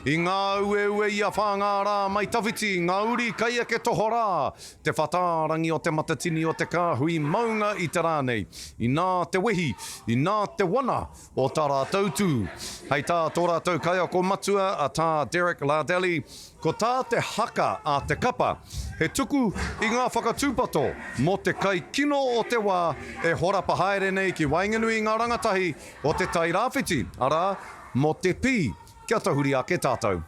I ngāueue i a Whāngārā mai tawhiti, ngā uri kaieke tohorā, te whatārangi o Te Matatini o te kāhui maunga i te rā nei. Inā te wehi, inā te wana o tā rātou tū. Hei tā tō rātou kaiako matua a Tā Derek Lardelli, ko tā te haka a te kapa, he tuku i ngā whakatūpato mō te kai kino o te wā e horapa haere nei ki waenganui i ngā rangatahi o Te Tai Rāwhiti, arā, mō te pī. Kia tahuri ake tātou.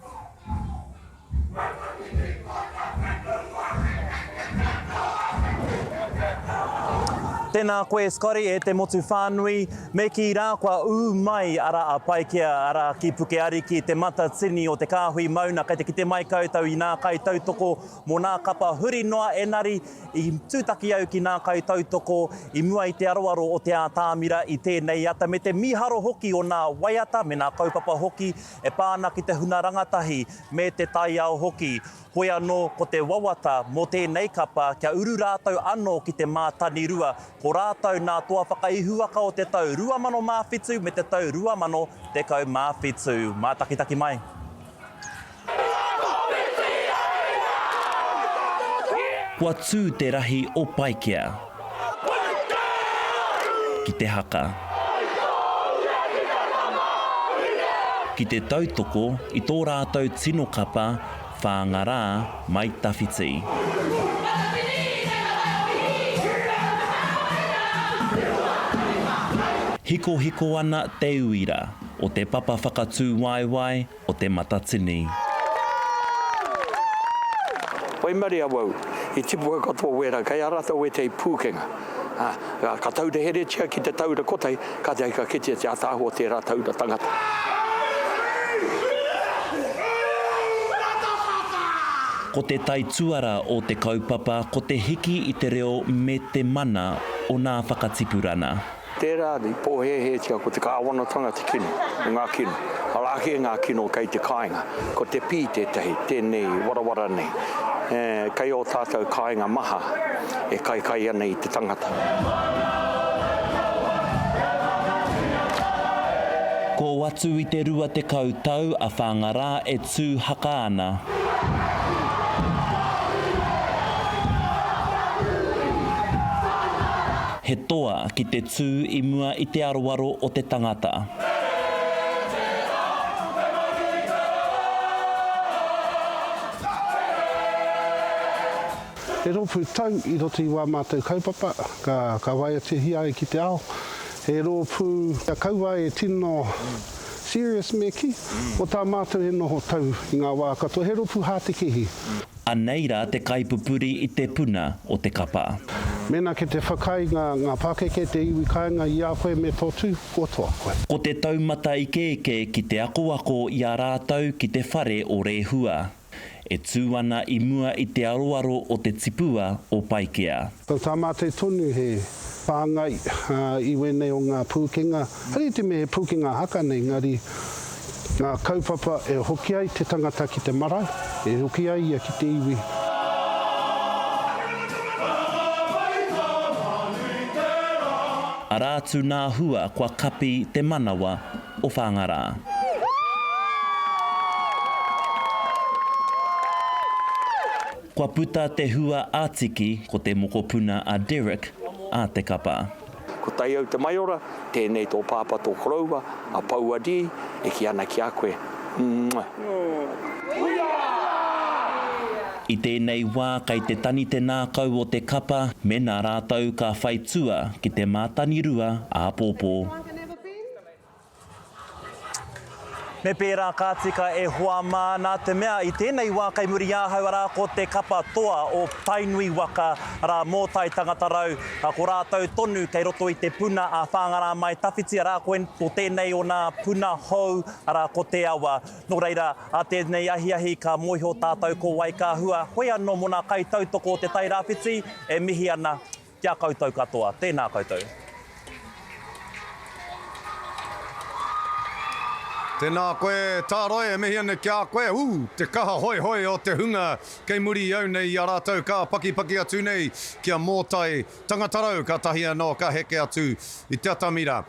Tēnā koe Scotty e te motu whānui, me kī rā kua ū mai ara a Paikea, arā ki Puke Ariki, te matatini o te kāhui mauna, kei te kite mai koutou i nā kaitautoko mō nā kapa huri noa enari i tūtaki au ki nā kaitautoko i mua i te aroaro o te ātamira i tēnei ata me te mīharo hoki o nā waiata me nā kaupapa hoki e pā ana ki te huna rangatahi me te taiao hoki. Hoi anō ko te wawata mō tēnei kapa kia uru rātou anō ki te mātanirua, ko rātou nā toa whakaihuwaka o te tau 2007 me te tau 2017. Mātakitaki mai. Kua tū te rahi o Paikea. Ki te haka. Ki te tautoko i tō rātou tino kapa Whāngarā mai tawhiti. Hikohiko ana te uira o te papa whakatū waewae o Te Matatini. Waimarie awau, i tipu au katoa wera, kei a ratou wetei pūkenga. A, ka taureheretia ki te taura kotahi, katahi ka kitea te ataahua o tera taura tangata. Ko te taituara o te kaupapa ko te hiki i te reo me te mana o nā whakatipurana. Tērā i pōhēhētia ko te kāwanatanga te kino, o ngā kino. Arā kē ngā kino kei te kāinga. Ko te pī tētahi, tēnei warawara nei, kei ō tātou kāinga maha e kaikai ana i te tangata. Kō atu i te 20 tau a Whangarā e tū haka ana. He toa ki te tū i mua i te aroaro o te tangata. He rōpū tau i roto i wā mātou kaupapa ka, ka waiatihia ai ki te ao. He rōpū kia kaua e tino serious me kī, ko tā mātou he noho tau i ngā wā katoa, he rōpū hātekehi. Anei rā te kaipupuri i te puna o te kapa. Mēnā kei te whakaae ngā, ngā pākeke, te iwi kāinga i a koe me tō tū, kua toa koe. Ko te taumata ikeike ki te akoako i a rātou ki te whare o Rehua, e tū ana i mua i te aroaro o te tipua o Paikea. Ko tā mātou tonu he whāngai i wēnei o ngā pūkenga, hari i te mea he pūkenga haka nei, engari ngā kaupapa e hoki ai te tangata ki te marae, e hoki ai ia ki te iwi. Arā atu nā hua kua kapi te manawa o Whangarā. Kua puta te hua a Tiki ko te mokopuna a Derek a Te Kapa. Ko Taiau te Maiora, tēnei tō pāpā tō koroua, a Paua Dee, e kī ana ki a koe, Mwah! I tēnei wā kei te tani te nākau o te kapa mēnā rātou ka whai tua ki te mātanirua āpōpō. Me pērā ka tika e hoa mā, nā te mea i tēnei wā kei muri i ahau arā ko te kapa toa o Tainui waka, arā Mōtai Tangata Rau, ko rātou tonu kei roto i te puna a Whāngārā Mai Tawhiti, arā ko tēnei o nā puna hou, arā ko Te Awa. Nō reira, ā tēnei ahiahi ka mōhio tātou ko wai ka hua, hoi anō mō nā kaitautoko o Te Tairāwhiti e mihi ana Ki a koutou katoa, tēnā koutou. Tēnā koe Tāroe, e mihi ana ki a koe, ū, te kaha hoihoi o te hunga kei muri i au nei i a rātou ka pakipaki atu nei ki a Mōtai Tangatarau kātahi anō ka heke atu i te atamira.